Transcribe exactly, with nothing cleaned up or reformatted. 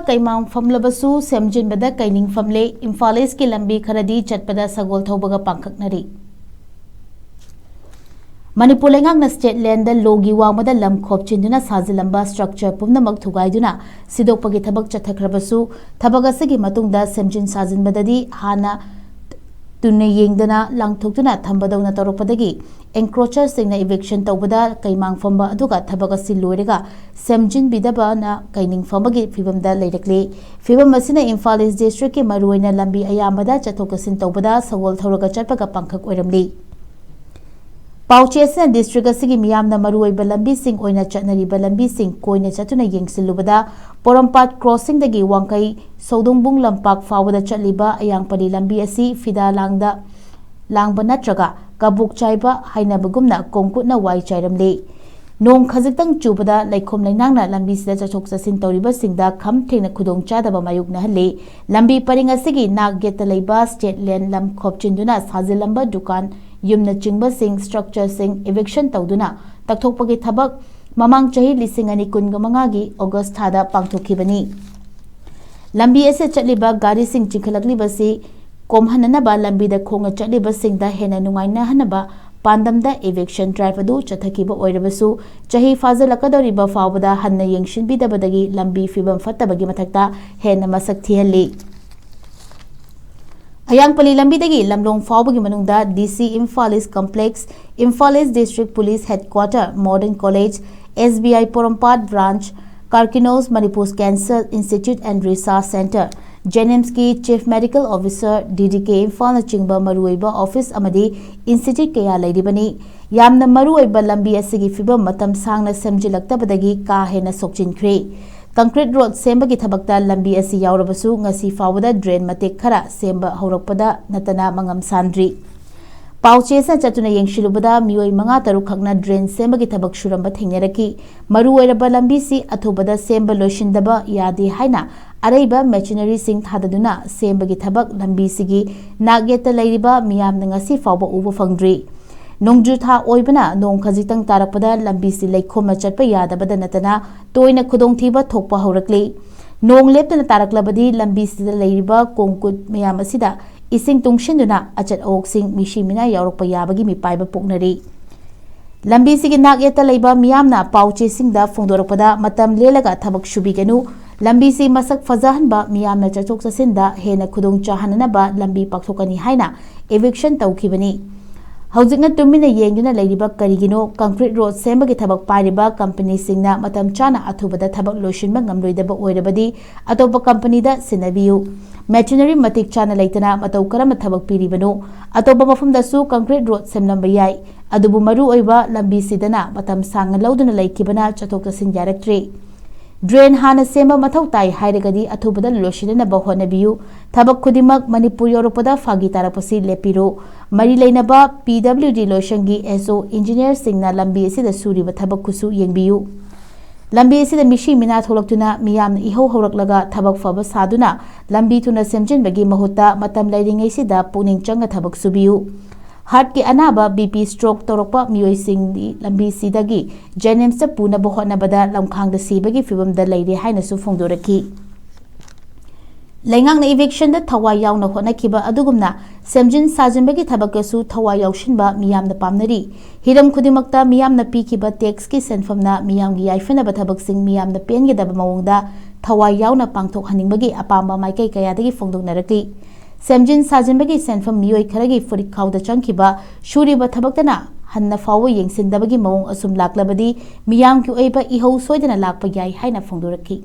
ꯀꯩꯃꯥꯡ ꯐꯝꯂꯕꯁꯨ ꯁꯦꯝꯖꯤꯟꯕꯗ ꯀꯩꯅꯤꯡ ꯐꯝꯂꯦ꯫ ꯏꯝꯐꯥꯜ ꯏꯁꯀꯤ ꯂꯝꯕꯤ ꯈꯔꯗꯤ ꯆꯠꯄꯗ ꯁꯒꯣꯜ ꯊꯧꯕꯒ ꯄꯥꯡꯈꯛꯅꯔꯤ꯫ ꯃꯅꯤꯄꯨꯔ ꯂꯩꯉꯥꯛꯅ ꯁ꯭ꯇꯦꯠ ꯂꯦꯟꯗ ꯂꯣꯒꯤ ꯋꯥꯡꯃꯗ ꯂꯝ ꯈꯣꯞꯆꯤꯟꯗꯨꯅ ꯁꯥꯖꯤꯜꯂꯝꯕ ꯁ꯭ꯇ꯭ꯔꯛꯆꯔ ꯄꯨꯝꯅꯃꯛ ꯊꯨꯒꯥꯏꯗꯨꯅ ꯁꯤꯗꯣꯛꯄꯒꯤ ꯊꯕꯛ ꯆꯠꯊꯈ꯭ꯔꯕꯁꯨ, ꯊꯕꯛ ꯑꯁꯤꯒꯤ ꯃꯇꯨꯡꯗ ꯁꯦꯝꯖꯤꯟ ꯁꯥꯖꯤꯟꯕꯗꯗꯤ ꯍꯥꯟꯅ ꯇꯨꯅ ꯌꯦꯡꯗꯅ ꯂꯥꯡꯊꯣꯛꯇꯨꯅ ꯊꯝꯕꯗꯧꯅ ꯇꯧꯔꯛꯄꯗꯒꯤ, ꯑꯦꯟꯀ꯭ꯔꯣꯆꯔꯁꯤꯡꯅ ꯏꯚꯤꯛꯁꯟ ꯇꯧꯕꯗ ꯀꯩꯃꯥꯡ ꯐꯝꯕ ꯑꯗꯨꯒ ꯊꯕꯛ ꯑꯁꯤ ꯂꯣꯏꯔꯒ ꯁꯦꯝꯖꯤꯟꯕꯤꯗꯕꯅ ꯀꯩꯅꯤꯡ ꯐꯝꯕꯒꯤ ꯐꯤꯕꯝꯗ ꯂꯩꯔꯛꯂꯤ꯫ ꯐꯤꯕꯝ ꯑꯁꯤꯅ ꯏꯝꯐꯥꯜ ꯏꯁ ꯗꯤꯁꯇ꯭ꯔꯤꯛꯀꯤ ꯃꯔꯨꯑꯣꯏꯅ ꯂꯝꯕꯤ ꯑꯌꯥꯝꯕꯗ ꯆꯠꯊꯣꯛ ꯆꯠꯁꯤꯟ ꯇꯧꯕꯗ ꯁꯒꯣꯜ ꯊꯧꯔꯒ ꯆꯠꯄꯒ ꯄꯥꯡꯈꯛ ꯑꯣꯏꯔꯝꯂꯤ꯫ ꯄꯥꯎꯆꯦ ꯑꯁꯤꯅ ꯗꯤꯁꯇ꯭ꯔꯤꯛ ꯑꯁꯤꯒꯤ ꯃꯤꯌꯥꯝꯅ ꯃꯔꯨꯑꯣꯏꯕ ꯂꯝꯕꯤꯁꯤꯡ ꯑꯣꯏꯅ ꯆꯠꯅꯔꯤꯕ ꯂꯝꯕꯤꯁꯤꯡ ꯀꯣꯏꯅ ꯆꯠꯇꯨꯅ ꯌꯦꯡꯁꯤꯜꯂꯨꯕꯗ, ꯄꯣꯔꯣꯝꯄꯥꯠ ꯀ꯭ꯔꯣꯁꯤꯡꯗꯒꯤ ꯋꯥꯡꯈꯩ ꯁꯧꯗꯣꯡꯕꯨꯡ ꯂꯝꯄꯥꯛ ꯐꯥꯎꯕꯗ ꯆꯠꯂꯤꯕ ꯑꯌꯥꯡꯄꯜꯂꯤ ꯂꯝꯕꯤ ꯑꯁꯤ ꯐꯤꯗꯥ ꯂꯥꯡꯗ ꯂꯥꯡꯕ ꯅꯠꯇ꯭ꯔꯒ ꯀꯕꯣꯛ ꯆꯥꯏꯕ ꯍꯥꯏꯅꯕꯒꯨꯝꯅ ꯀꯣꯡꯀꯨꯠꯅ ꯋꯥꯏ ꯆꯥꯏꯔꯝꯂꯤ꯫ ꯅꯣꯡ ꯈꯖꯤꯛꯇꯪ ꯆꯨꯕꯗ ꯂꯩꯈꯣꯝ ꯂꯩꯅꯥꯡꯅ ꯂꯝꯕꯤꯁꯤꯗ ꯆꯠꯊꯣꯛ ꯆꯠꯁꯤꯟ ꯇꯧꯔꯤꯕꯁꯤꯡꯗ ꯈꯝ ꯊꯦꯡꯅ ꯈꯨꯗꯣꯡꯆꯥꯗꯕ ꯃꯥꯌꯣꯛꯅꯍꯜꯂꯤ꯫ ꯂꯝꯕꯤ ꯄꯔꯤꯡ ꯑꯁꯤꯒꯤ ꯅꯥꯛ ꯌꯦꯠꯇ ꯂꯩꯕ ꯁ꯭ꯇꯦꯠ ꯂꯦꯟ ꯂꯝ ꯈꯣꯞꯆꯤꯟꯗꯨꯅ ꯁꯥꯖꯤꯜꯂꯝꯕ ꯗꯨꯀꯥꯟ, ꯌꯨꯝꯅꯆꯤꯡꯕꯁꯤꯡ, ꯁ꯭ꯇ꯭ꯔꯛꯆꯔꯁꯤꯡ ꯏꯚꯤꯛꯁꯟ ꯇꯧꯗꯨꯅ ꯇꯛꯊꯣꯛꯄꯒꯤ ꯊꯕꯛ ꯃꯃꯥꯡ ꯆꯍꯤ ꯂꯤꯁꯤꯡ ꯑꯅꯤ ꯀꯨꯟꯒ ꯃꯉꯥꯒꯤ ꯑꯣꯒꯁ ꯊꯥꯗ ꯄꯥꯡꯊꯣꯛꯈꯤꯕꯅꯤ꯫ ꯂꯝꯕꯤ ꯑꯁꯤꯗ ꯆꯠꯂꯤꯕ ꯒꯥꯔꯤꯁꯤꯡ ꯆꯤꯡꯈꯠꯂꯛꯂꯤꯕꯁꯤ ꯀꯣꯝꯍꯟꯅꯅꯕ ꯂꯝꯕꯤꯗ ꯈꯣꯡꯅ ꯆꯠꯂꯤꯕꯁꯤꯡꯗ ꯍꯦꯟꯅ ꯅꯨꯡꯉꯥꯏꯅꯍꯟꯅꯕ ꯄꯥꯟꯗꯝꯗ ꯏꯚꯤꯛꯁꯟ ꯗ꯭ꯔꯥꯏꯚ ꯑꯗꯨ ꯆꯠꯊꯈꯤꯕ ꯑꯣꯏꯔꯕꯁꯨ, ꯆꯍꯤ ꯐꯥꯖꯤꯜꯂꯛꯀꯗꯧꯔꯤꯕ ꯐꯥꯎꯕꯗ ꯍꯟꯅ ꯌꯦꯡꯁꯤꯟꯕꯤꯗꯕꯗꯒꯤ ꯂꯝꯕꯤ ꯐꯤꯕꯝ ꯐꯠꯇꯕꯒꯤ ꯃꯊꯛꯇ ꯍꯦꯟꯅ ꯃꯁꯛ ꯊꯤꯍꯜꯂꯤ꯫ ꯑꯌꯥꯡꯄꯜꯂꯤ ꯂꯝꯕꯤꯗꯒꯤ ꯂꯝꯂꯣꯡ ꯐꯥꯎꯕꯒꯤ ꯃꯅꯨꯡꯗ D C Imphal East complex, Imphal East district police headquarter, modern college, S B I Porompat branch, Karkinos Manipur cancer institute and research centre, ꯖꯦꯅꯤꯝꯁꯀꯤ chief medical officer, D D K ꯏꯝꯐꯥꯜꯅꯆꯤꯡꯕ ꯃꯔꯨꯑꯣꯏꯕ ꯑꯣꯐꯤꯁ ꯑꯃꯗꯤ ꯏꯟꯁꯇꯤꯇ꯭ꯌꯨꯠ ꯀꯌꯥ ꯂꯩꯔꯤꯕꯅꯤ꯫ ꯌꯥꯝꯅ ꯃꯔꯨꯑꯣꯏꯕ ꯂꯝꯕꯤ ꯑꯁꯤꯒꯤ ꯐꯤꯕꯝ ꯃꯇꯝ ꯁꯥꯡꯅ ꯁꯦꯝꯖꯤꯜꯂꯛꯇꯕꯗꯒꯤ ꯀꯥ ꯍꯦꯟꯅ ꯁꯣꯛꯆꯤꯟꯈ꯭ꯔꯦ꯫ ꯀꯪꯀ꯭ꯔꯤꯠ ꯔꯣꯗ ꯁꯦꯝꯕꯒꯤ ꯊꯕꯛꯇ ꯂꯝꯕꯤ ꯑꯁꯤ ꯌꯥꯎꯔꯕꯁꯨ, ꯉꯁꯤ ꯐꯥꯎꯕꯗ ꯗ꯭ꯔꯦꯟ ꯃꯇꯦꯛ ꯈꯔ ꯁꯦꯝꯕ ꯍꯧꯔꯛꯄꯗ ꯅꯠꯇꯅ ꯃꯉꯝ ꯁꯥꯟꯗ꯭ꯔꯤ꯫ ꯄꯥꯎꯆꯦꯁꯤꯅ ꯆꯠꯇꯨꯅ ꯌꯦꯡꯁꯤꯜꯂꯨꯕꯗ, ꯃꯤꯑꯣꯏ ꯃꯉꯥ ꯇꯔꯨꯛ ꯈꯛꯅ ꯗ꯭ꯔꯦꯟ ꯁꯦꯝꯕꯒꯤ ꯊꯕꯛ ꯁꯨꯔꯝꯕ ꯊꯦꯡꯅꯔꯛꯈꯤ꯫ ꯃꯔꯨꯑꯣꯏꯔꯕ ꯂꯝꯕꯤꯁꯤ ꯑꯊꯨꯕꯗ ꯁꯦꯝꯕ ꯂꯣꯏꯁꯤꯟꯗꯕ ꯌꯥꯗꯦ ꯍꯥꯏꯅ ꯑꯔꯩꯕ ꯃꯦꯆꯤꯅꯔꯤꯁꯤꯡ ꯊꯥꯗꯗꯨꯅ ꯁꯦꯝꯕꯒꯤ ꯊꯕꯛ ꯂꯝꯕꯤꯁꯤꯒꯤ ꯅꯥꯛ ꯌꯦꯠꯇ ꯂꯩꯔꯤꯕ ꯃꯤꯌꯥꯝꯅ ꯉꯁꯤ ꯐꯥꯎꯕ ꯎꯕ ꯐꯪꯗ꯭ꯔꯤ꯫ ꯅꯣꯡꯖꯨ ꯊꯥ ꯑꯣꯏꯕꯅ ꯅꯣꯡ ꯈꯖꯤꯛꯇꯪ ꯇꯥꯔꯛꯄꯗ ꯂꯝꯕꯤꯁꯤ ꯂꯩꯈꯣꯝꯅ ꯆꯠꯄ ꯌꯥꯗꯕꯗ ꯅꯠꯇꯅ ꯇꯣꯏꯅ ꯈꯨꯗꯣꯡꯊꯤꯕ ꯊꯣꯛꯄ ꯍꯧꯔꯛꯂꯤ꯫ ꯅꯣꯡ ꯂꯦꯞꯇꯅ ꯇꯥꯔꯛꯂꯕꯗꯤ ꯂꯝꯕꯤꯁꯤꯗ ꯂꯩꯔꯤꯕ ꯀꯣꯡꯀꯨꯠ ꯃꯌꯥꯝ ꯑꯁꯤꯗ ꯏꯁꯤꯡ ꯇꯨꯡꯁꯤꯟꯗꯨꯅ ꯑꯆꯠ ꯑꯋꯣꯛꯁꯤꯡ ꯃꯤꯁꯤ ꯃꯤꯅꯥ ꯌꯥꯎꯔꯛꯄ ꯌꯥꯕꯒꯤ ꯃꯤꯄꯥꯏꯕ ꯄꯣꯛꯅꯔꯤ꯫ ꯂꯝꯕꯤꯁꯤꯒꯤ ꯅꯥꯛ ꯌꯦꯠꯇ ꯂꯩꯕ ꯃꯤꯌꯥꯝꯅ ꯄꯥꯎ ꯆꯦꯁꯤꯡꯗ ꯐꯣꯡꯗꯣꯔꯛꯄꯗ ꯃꯇꯝ ꯂꯦꯜꯂꯒ ꯊꯕꯛ ꯁꯨꯕꯤꯒꯅꯨ, ꯂꯝꯕꯤꯁꯤ ꯃꯁꯛ ꯐꯖꯍꯟꯕ, ꯃꯤꯌꯥꯝꯅ ꯆꯠꯊꯣꯛ ꯆꯠꯁꯤꯟꯗ ꯍꯦꯟꯅ ꯈꯨꯗꯣꯡ ꯆꯥꯍꯟꯅꯅꯕ ꯂꯝꯕꯤ ꯄꯥꯛꯊꯣꯛꯀꯅꯤ ꯍꯥꯏꯅ eviction ꯇꯧꯈꯤꯕꯅꯤ꯫ ꯍꯧꯖꯤꯛꯅ ꯇꯨꯃꯤꯟꯅ ꯌꯦꯡꯗꯨꯅ ꯂꯩꯔꯤꯕ ꯀꯔꯤꯒꯤꯅꯣ? Concrete road ꯁꯦꯝꯕꯒꯤ ꯊꯕꯛ ꯄꯥꯏꯔꯤꯕ ꯀꯝꯄꯅꯤꯁꯤꯡꯅ ꯃꯇꯝ ꯆꯥꯅ ꯑꯊꯨꯕꯗ ꯊꯕꯛ ꯂꯣꯏꯁꯤꯟꯕ ꯉꯝꯂꯣꯏꯗꯕ ꯑꯣꯏꯔꯕꯗꯤ ꯑꯇꯣꯞꯄ ꯀꯝꯄꯅꯤꯗ ꯁꯤꯟꯅꯕꯤꯌꯨ꯫ Machinery ꯃꯇꯤꯛ ꯆꯥꯅ ꯂꯩꯇꯅ ꯃꯇꯧ ꯀꯔꯝꯅ ꯊꯕꯛ ꯄꯤꯔꯤꯕꯅꯣ? ꯑꯇꯣꯞꯄ ꯃꯐꯝꯗꯁꯨ concrete road ꯁꯦꯝꯂꯝꯕ ꯌꯥꯏ, ꯑꯗꯨꯕꯨ ꯃꯔꯨ ꯑꯣꯏꯕ ꯂꯝꯕꯤꯁꯤꯗꯅ ꯃꯇꯝ ꯁꯥꯡꯅ ꯂꯧꯗꯨꯅ ꯂꯩꯈꯤꯕꯅ ꯆꯠꯊꯣꯛ ꯆꯠꯁꯤꯟ ꯌꯥꯔꯛꯇ꯭ꯔꯦ꯫ Drain ꯍꯥꯟꯅ ꯁꯦꯝꯕ ꯃꯊꯧ ꯇꯥꯏ ꯍꯥꯏꯔꯒꯗꯤ ꯑꯊꯨꯕꯗ ꯂꯣꯏꯁꯤꯟꯅꯅꯕ ꯍꯣꯠꯅꯕꯤꯌꯨ꯫ ꯊꯕꯛ ꯈꯨꯗꯤꯡꯃꯛ ꯃꯅꯤꯄꯨꯔ ꯌꯧꯔꯛꯄꯗ ꯐꯥꯒꯤ ꯇꯥꯔꯛꯄꯁꯤ ꯂꯦꯞꯄꯤꯔꯨ꯫ ꯃꯔꯤ ꯂꯩꯅꯕ P W D ꯂꯣꯏꯁꯪꯒꯤ S O engineer ꯁꯤꯡꯅ ꯂꯝꯕꯤ ꯑꯁꯤꯗ ꯁꯨꯔꯤꯕ ꯊꯕꯛ ꯈꯨꯠꯁꯨ ꯌꯦꯡꯕꯤꯌꯨ꯫ ꯂꯝꯕꯤ ꯑꯁꯤꯗ ꯃꯤꯁꯤ ꯃꯤꯅꯥ ꯊꯣꯛꯂꯛꯇꯨꯅ ꯃꯤꯌꯥꯝꯅ ꯏꯍꯧ ꯍꯧꯔꯛꯂꯒ ꯊꯕꯛ ꯐꯕ ꯁꯥꯗꯨꯅ ꯂꯝꯕꯤ ꯊꯨꯅ ꯁꯦꯝꯖꯤꯟꯕꯒꯤ ꯃꯍꯨꯠꯇ ꯃꯇꯝ ꯂꯩꯔꯤꯉꯩꯁꯤꯗ ꯄꯨꯛꯅꯤꯡ ꯆꯪꯅ ꯊꯕꯛ ꯁꯨꯕꯤꯌꯨ꯫ Heart ꯀꯤ ꯑꯅꯥꯕ, B P, stroke ꯇꯧꯔꯛꯄ ꯃꯤꯑꯣꯏꯁꯤꯡꯗꯤ ꯂꯝꯕꯤꯁꯤꯗꯒꯤ JNIMS ꯇ ꯄꯨꯅꯕ ꯍꯣꯠꯅꯕꯗ ꯂꯝꯈꯥꯡꯗ ꯁꯤꯕꯒꯤ ꯐꯤꯚꯝꯗ ꯂꯩꯔꯦ ꯍꯥꯏꯅꯁꯨ ꯐꯣꯡꯗꯣꯔꯛꯈꯤ꯫ ꯂꯩꯉꯥꯛꯅ eviction ꯗ ꯊꯋꯥꯏ ꯌꯥꯎꯅ ꯍꯣꯠꯅꯈꯤꯕ ꯑꯗꯨꯒꯨꯝꯅ ꯁꯦꯝꯖꯤꯟ ꯁꯥꯖꯤꯟꯕꯒꯤ ꯊꯕꯛꯇꯁꯨ ꯊꯋꯥꯏ ꯌꯥꯎꯁꯤꯟꯕ ꯃꯤꯌꯥꯝꯅ ꯄꯥꯝꯅꯔꯤ꯫ ꯍꯤꯔꯝ ꯈꯨꯗꯤꯡꯃꯛꯇ ꯃꯤꯌꯥꯝꯅ ꯄꯤꯈꯤꯕ tax ꯀꯤ ꯁꯦꯟꯐꯝꯅ ꯃꯤꯌꯥꯝꯒꯤ ꯌꯥꯏꯐꯅꯕ ꯊꯕꯛꯁꯤꯡ ꯃꯤꯌꯥꯝꯅ ꯄꯦꯟꯒꯗꯕ ꯃꯑꯣꯡꯗ ꯊꯋꯥꯏ ꯌꯥꯎꯅ ꯄꯥꯡꯊꯣꯛꯍꯟꯅꯤꯡꯕꯒꯤ ꯑꯄꯥꯝꯕ ꯃꯥꯏꯀꯩ ꯀꯌꯥꯗꯒꯤ ꯐꯣꯡꯗꯣꯛꯅꯔꯛꯂꯤ꯫ ꯁꯦꯝꯖꯤꯟ ꯁꯥꯖꯤꯟꯕꯒꯤ ꯁꯦꯟꯐꯝ ꯃꯤꯑꯣꯏ ꯈꯔꯒꯤ ꯐꯨꯔꯤꯠꯈꯥꯎꯗ ꯆꯪꯈꯤꯕ, ꯁꯨꯔꯤꯕ ꯊꯕꯛꯇꯅ ꯍꯟꯅ ꯐꯥꯎꯕ ꯌꯦꯡꯁꯤꯟꯗꯕꯒꯤ ꯃꯑꯣꯡ ꯑꯁꯨꯝ ꯂꯥꯛꯂꯕꯗꯤ ꯃꯤꯌꯥꯝꯒꯤ ꯑꯣꯏꯕ ꯏꯍꯧ ꯁꯣꯏꯗꯅ ꯂꯥꯛꯄ ꯌꯥꯏ ꯍꯥꯏꯅ ꯐꯣꯡꯗꯣꯔꯛꯈꯤ꯫